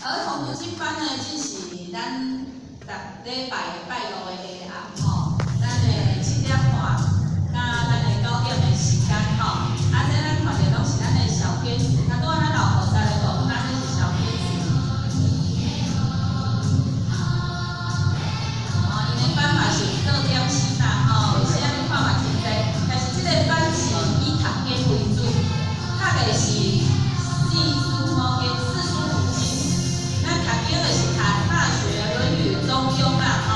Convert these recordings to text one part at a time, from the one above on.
兒童讀經班呢，這是咱逐禮拜的拜五的下暗吼，咱的7點半佮咱的9點的時間吼。啊，這咱看著攏是咱的小天使，較拄仔咱老菩薩的部分，啊，這是小天使。哦，𪜶的班嘛是有做點心啦吼，有時仔你看嘛真濟，但是這個班是以讀經為主，讀的是四書五經、四書五經。咱讀經就是讀《大學》《論語》《中庸》啦吼，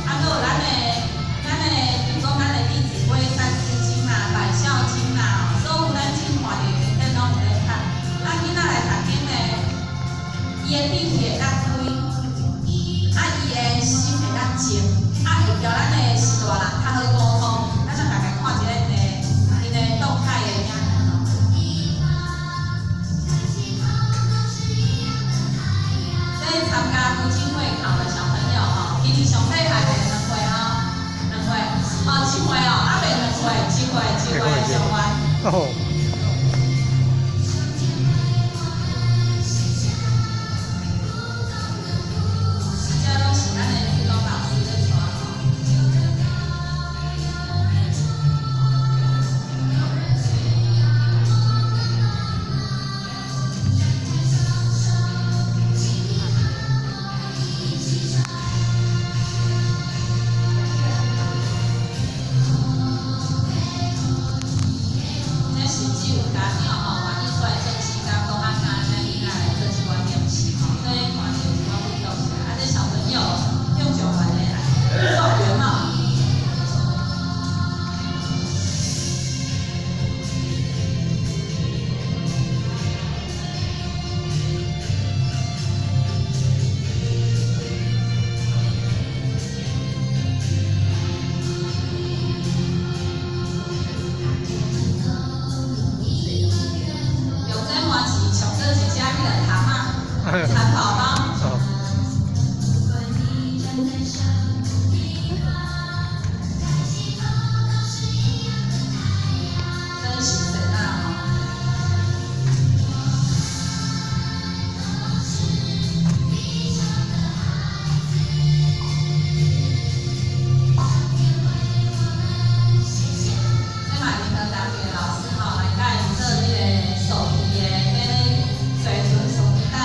啊，閣有咱的，比如講咱的《弟子規》《三字經》啦，《百孝經》啦，所有咱真看著經典攏有咧讀。啊，囡仔來讀經呢，伊的智慧會當開，啊，伊的心會當靜，啊，會共咱的序大人較好溝通。咱就大概看一下𪜶的動態的影片。這參加讀經會考的小朋友吼，今年上細漢的2歲吼，2歲，哦，1歲哦，啊袂2歲，1歲，1歲上懸。哦。這攏是咱的志工老師咧帶吼。這甚至有家長吼願意出來做志工，講啊，教這囡仔來做這款練習吼，所以看著有一寡奮鬥起來。啊，這小朋友用狀元的狀元帽。永贞歡是上過一隻彼個蛤蟆，蠶寶寶。哦。真是神啊吼！這嘛聯合大學老師吼來教𪜶做這個手提的彼個水豚手提袋。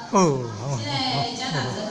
好，這个請大家。